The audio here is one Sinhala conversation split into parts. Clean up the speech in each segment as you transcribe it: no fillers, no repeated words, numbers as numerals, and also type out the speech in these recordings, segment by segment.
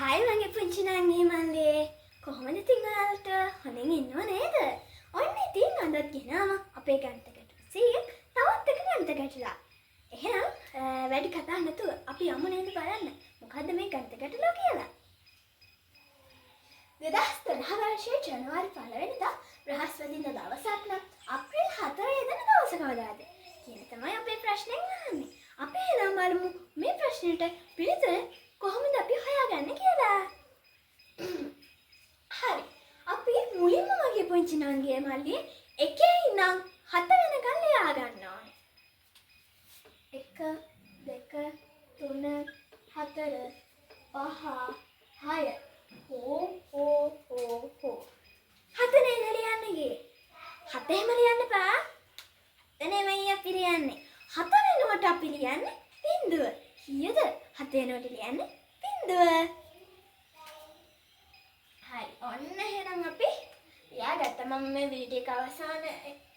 හායි මගේ පුංචි නංගි මල්ලේ, කොහොමද ඉතින් ඔයාලට? හොඳින් ඉන්නව නේද? ඔන්න ඉතින් අදත් ගෙනාවා අපේ ගණිත ගැටලු 100 තවත් එක ගණිත ගැටලුවක්. එහෙනම් වැඩි කතා නැතුව අපි යමු නේද බලන්න මොකද්ද මේ ගණිත ගැටලුව කියලා. 2012 වර්ෂයේ ජනවාරි 1 වෙනිදා බ්‍රහස්පතින්දා දවසක් නම් අප්‍රේල් 4 යෙදෙන දවස කවදාද කියලා තමයි අපේ ප්‍රශ්නෙන් අහන්නේ. අපි එහෙනම් බලමු මේ ප්‍රශ්නෙට පිළිතුර කොහොමද අපි හොයාගන්නේ කියලා. හරි. අපි මුලින්ම මගේ පුංචි නංගියේ මල්ලියේ එකේ ඉඳන් 7 වෙනකන් ලියා ගන්න ඕනේ. 1 2 3 4 5 6 හෝ හෝ හෝ හෝ 7 නේද ලියන්න ගියේ? 7 එහෙම ලියන්න එපා. 7 නෙමෙයි අපි ලියන්නේ. 7 වෙනුවට අපි ලියන්නේ බිංදුව. කීයද? 7 වෙනුවට ලියන්නේ බිංදුව. හරි. ඔන්න එහෙනම් අපි ලියාගත්තා. මම මේ වීඩියෝ එක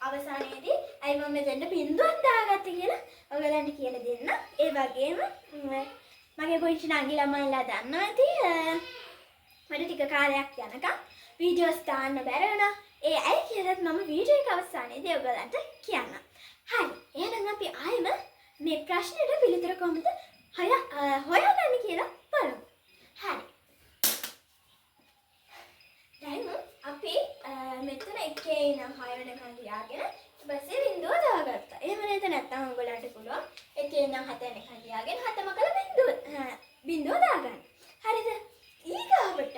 අවසානයේදී ඇයි මම මෙතෙන්ට බිංදුවක් දාගත්තේ කියලා ඔයගලන්ට කියලා දෙන්න. ඒ වගේම මගේ පුංචි නංගි ළමයිලා දන්නවා ඇති මට ටික කාලයක් යනකම් වීඩියෝස් දාන්න බැරි වුණා. ඒ ඇයි කියලාත් මම වීඩියෝ එක අවසානයේදී ඔයගලන්ට කියන්නම්. හරි. එහෙනම් අපි ආයෙම මේ ප්‍රශ්නෙට පිළිතුර කොහොමද හොයාගන්නේ කියලා බලමු. හරි. දැන් අපි මෙතන එකේ ඉඳන් 6 වෙනකන් ලියාගෙන ඊට පස්සේ බිංදුව දාගත්තා. එහෙම නේද? නැත්නම් ඔයගලන්ට පුළුවන් එකේ ඉඳන් 7 වෙනකන් ලියාගෙන 7ම කළ බිංදුව දාගන්න. හරිද? ඊගාවට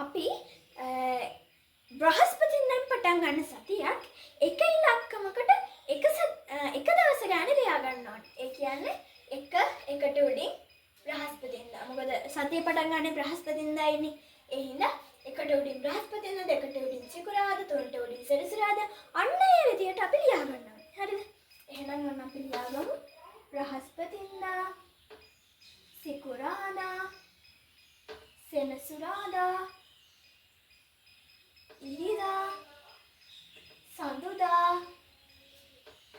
අපි බ්‍රහස්පතින්දන් පටන් ගන්න සතියක් එක ඉලක්කමකට එක දවස ගානේ ලියා ගන්න ඕනේ. ඒ කියන්නේ එකට උඩින් බ්‍රහස්පතින්දා. මොකද සතිය පටන් ගන්නේ බ්‍රහස්පතින්දායිනේ. ඒ හින්දා එකට උඩින් බ්‍රහස්පතින්දා, දෙකට උඩින් සිකුරාදා, තුනට උඩින් සෙනසුරාදා. අන්න ඒ විදිහට අපි ලියා ගන්න ඕනේ. හරිද? එහෙනම් ඔන්න අපි ලියාගමු. බ්‍රහස්පතින්දා, සිකුරාදා, සෙනසුරාදා, ඉරිදා, සඳුදා,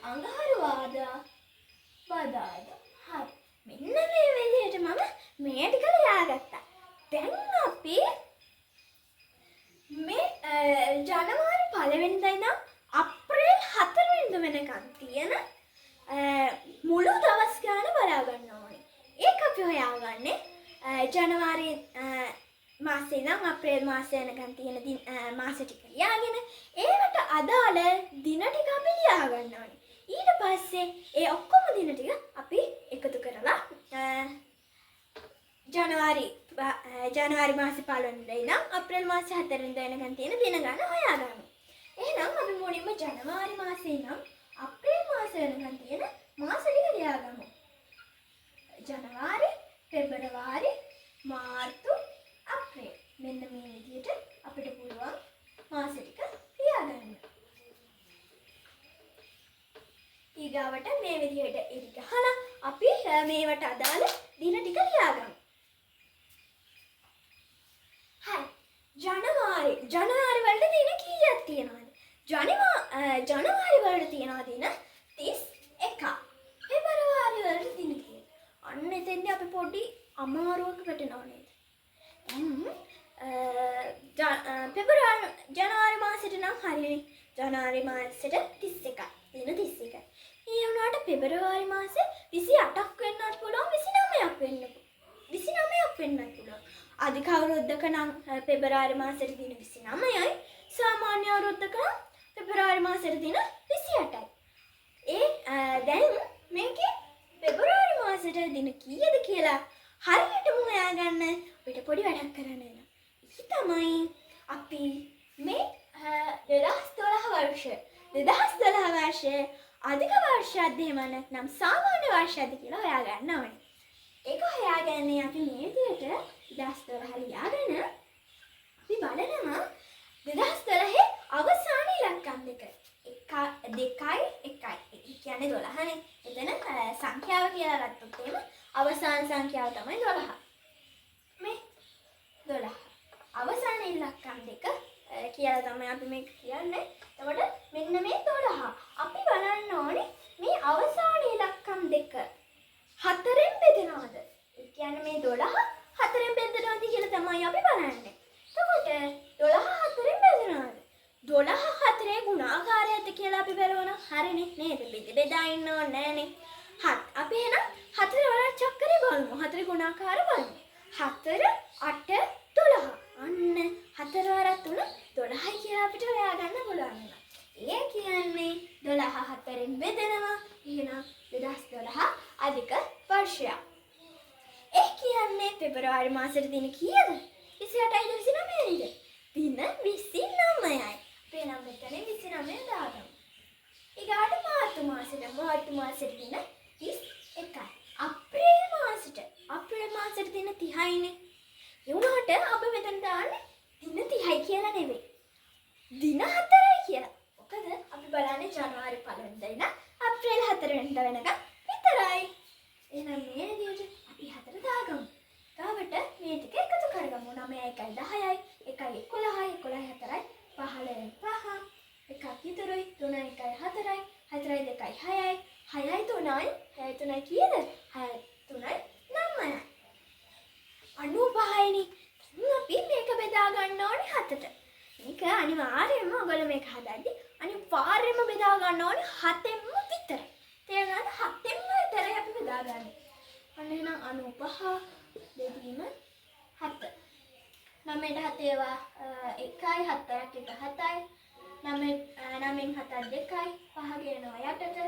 අඟහරුවාදා, බදාදා. හරි. මෙන්න මේ විදිහට මම මේ ටික ලියාගත්තා. දැන් අපි මේ ජනවාරි පළවෙනිදා ඉඳන් අප්‍රේල් 4 වෙනිදා වෙනකන් තියෙන මුළු දවස් ගාන බලා ගන්න ඕනේ. ඒක අපි හොයාගන්නේ ජනවාරි මාසේ ඉඳන් අප්‍රේල් මාසය වෙනකන් තියෙන මාස ටික ලියාගෙන ඒවට අදාළ දින ටික අපි ලියා ගන්න ඕනේ. ඊට පස්සේ ඒ ඔක්කොම දින ටික අපි එකතු කරලා ජනවාරි මාසේ පළවෙනිදා ඉඳන් අප්‍රේල් මාසේ 4 වෙනිදා වෙනකන් තියෙන දින ගාන හොයාගමු. එහෙනම් අපි මුලින්ම ජනවාරි මාසේ ඉඳන් අප්‍රේල් මාසය වෙනකන් තියෙන මාස ටික ලියාගමු. ජනවාරි, පෙබරවාරි, මාර්තු, අප්‍රේල්. මෙන්න මේ විදිහට අපිට පුළුවන් මාස ටික ලියාගන්න. ඊගාවට මේ විදිහට ඉරි ගහලා අපි මේවට අදාළ දින ටික ලියාගමු. හරි. ජනවාරි වලට දින කීයක් තියෙනවද? ජනවාරි වලට තියෙනවා දින 31. පෙබරවාරි වලට දින කීයද? අන්න එතෙන්දී අපි පොඩි අමාරුවක වැටෙනව නේද? දැන් ජනවාරි මාසෙට නම් හරියනේ. ජනවාරි මාසෙට 31යි. දින 31යි. ඒ වුණාට පෙබරවාරි මාසෙ 28ක් වෙන්නත් පුළුවන්, 29ක් වෙන්න 29ක් වෙන්නත් පුළුවන්. අධික අවුරුද්දක නම් පෙබරවාරි මාසෙට දින 29යි. සාමාන්‍ය අවුරුද්දක නම් පෙබරවාරි මාසෙට දින 28යි. දැන් මේකේ පෙබරවාරි මාසෙට දින කීයද කියලා හරියටම හොයාගන්න අපිට පොඩි වැඩක් කරන්න වෙනවා. ඒ තමයි අපි මේ 2012 වර්ෂ, 2012 වර්ෂය අධික වර්ෂයක්ද එහෙම නැත්නම් සාමාන්‍ය වර්ෂයක්ද කියලා හොයාගන්න ඕනේ. ඒක හොයාගන්නේ අපි මේ විදිහට 2012 ලියාගෙන අපි බලනවා 2012 අවසාන ඉලක්කම් දෙක. 1 2යි 1යි. ඒ කියන්නේ 12නේ. එතන සංඛ්‍යාව කියලා ගත්තොත් එහෙම අවසාන සංඛ්‍යාව තමයි 12. මේ 12. අවසාන ඉලක්කම් දෙක කියලා තමයි අපි මේක කියන්නේ. එතකොට මෙන්න මේ 12. අපි බලන්න ඕනේ මේ අවසාන ඉලක්කම් දෙක 4න් බෙදෙනවද? ඒ කියන්නේ මේ 12 4න් බෙදෙනවද ආකාර බලමු. 4 8 12. අන්න 4 වරක් 3 12යි කියලා අපිට හොයාගන්න පුළුවන් වෙනවා. ඒ කියන්නේ 12 4න් බෙදෙනවා. එහෙනම් 2012 අධික වර්ෂයක්. ඒ කියන්නේ පෙබරවාරි මාසෙට දින කීයද? 28යිද 29යිද? දින 29යි. අපි එහෙනම් මෙතන 29 දාගමු. ඊගාට මාර්තු මාසෙට, මාර්තු මාසෙට දින 31යි. අප්‍රේල් මාසෙට, අප්‍රේල් මාසෙට දින 30යිනේ. ඒ වුණාට අපි මෙතන දාන්නේ දින 30යි කියලා නෙවෙයි. දින 4යි කියලා. මොකද අපි බලන්නේ ජනවාරි 1 වෙනිදා ඉඳන් අප්‍රේල් 4 වෙනිදා වෙනකන් විතරයි. එහෙනම් මේ විදිහට අපි 4 දාගමු. ගාවට මේ ටික එකතු කරගමු. 9 1 10යි, 1 11යි, 11 4යි, 15 5, එකක් ඉතුරුයි, 3 1 4යි, 4 2 6යි, 6 3යි, 6 3යි කීයද? 6 3යි 9යි. 95යිනේ. දැන් අපි මේක බෙදා ගන්න ඕනේ 7ට. මේක අනිවාර්යයෙන්ම ඔයගොල්ලෝ මේක හදද්දි අනිවාර්යයෙන්ම බෙදා ගන්න ඕනේ 7ෙන්ම විතරයි. තේරුණාද? 7ෙන්ම විතරයි අපි බෙදාගන්නේ. අන්න එහෙනම් 95 බෙදීම 7. 9ට 7 ඒවා 1යි, 4ක් 1 7යි. 9න් 7ක් 2යි, 5 ගෙනවා යටට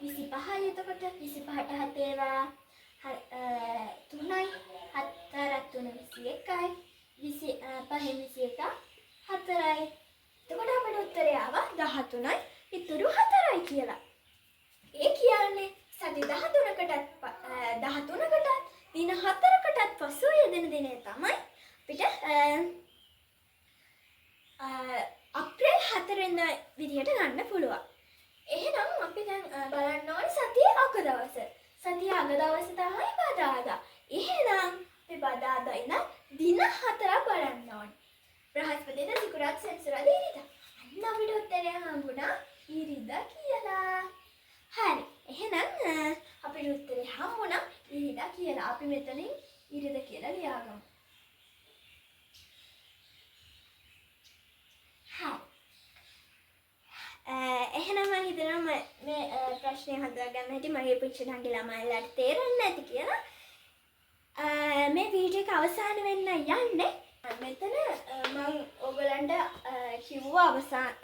25යි. එතකොට 25ට 7 ඒවා 3යි, 4ක් 3 21යි, 25න් 21 4යි. එතකොට අපිට උත්තරය ආවා 13යි ඉතුරු 4යි කියලා. ඒ කියන්නේ සති 13කටත් දින 4කටත් පසුව යෙදෙන දිනය තමයි අපිට අප්‍රේල් 4 වෙනිදා විදිහට ගන්න පුළුවන්. එහෙනම් අපි දැන් බලන්න ඕනේ සතියේ අග දවස. සතියේ අග දවස තමයි බදාදා. එහෙනම් අපි බදාදා ඉඳන් දින 4ක් බලන්න ඕනේ. බ්‍රහස්පතින්දා, සිකුරාදා, සෙනසුරාදා, ඉරිදා. අන්න අපිට උත්තරය හම්බුණා ඉරිදා කියලා. හරි. එහෙනම් අපිට උත්තරේ හම්බුණා ඉරිදා කියලා. අපි මෙතනින් ඉරිදා කියලා ලියාගමු. හරි. එහෙනම් මම හිතනවා මේ ප්‍රශ්නය හදාගන්න හැටි මගේ පුංචි නංගි ළමයිලාට තේරෙන්නේ නැති කියලා. මේ වීඩියෝ එක අවසන් වෙන්න යන්නේ. මෙතන මං ඔයගලන්ට කිව්වා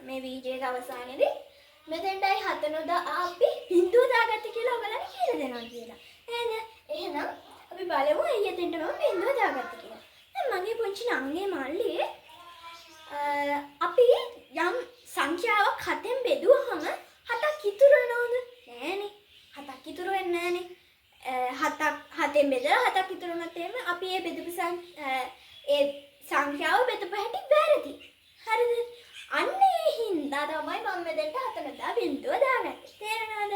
මේ වීඩියෝ එක අවසානයේදී මෙතෙන්ටයි 7 නොදා අපි බිඳුව දාගත්තේ කියලා ඔයගලන්ට කියලා දෙනවා කියලා. නේද? එහෙනම් අපි බලමු ඇයි එතෙන්ට මම බිඳුව දාගත්තේ කියලා. දැන් මගේ පුංචි නංගි මල්ලි අපි යම් සංඛ්‍යාවක් 7න් බෙදුවහම 7ක් ඉතුරු වෙනවද? නෑනේ. 7ක් ඉතුරු වෙන්නේ නෑනේ. 7න් බෙදලා 7ක් ඉතුරු වුණත් එහෙම අපි ඒ බෙදපු ඒ සංඛ්‍යාව බෙදපු හැටි වැරදි. හරිද? අන්න ඒ හින්දා තමයි මම මෙතෙන්ට 7 නොදා බිඳුව දාගත්තේ. තේරෙනවද?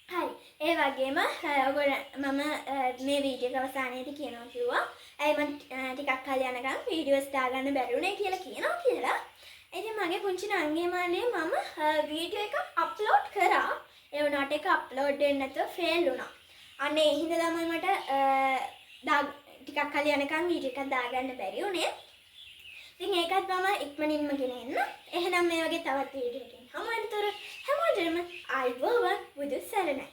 හරි. ඒ වගේම ඔයගොල්ලෝ මම මේ වීඩියෝ එක අවසානයේදී කියනවා කිව්වා. ඇයි මං ටිකක් කල් යනකම් වීඩියෝස් දාගන්න බැරි වුණේ කියලා කියනවා කියලා. ඉතින් මගේ පුංචි නංගි මල්ලියේ මම වීඩියෝ එකක් අප්ලෝඩ් කරා. ඒ වුණාට ඒක අප්ලෝඩ් වෙන්නේ නැතුව ෆේල් වුණා. අන්න ඒ හින්දා තමයි මට ටිකක් කල් යනකම් වීඩියෝ එකක් දාගන්න බැරි වුණේ. ඉතින් ඒකත් මම ඉක්මනින්ම ගෙන එන්න. එහෙනම් මේ වගේ තවත් වීඩියෝ එකකින් හමු වෙනතුරු හැමෝටම ආයුබෝවන්, බුදු සරණයි.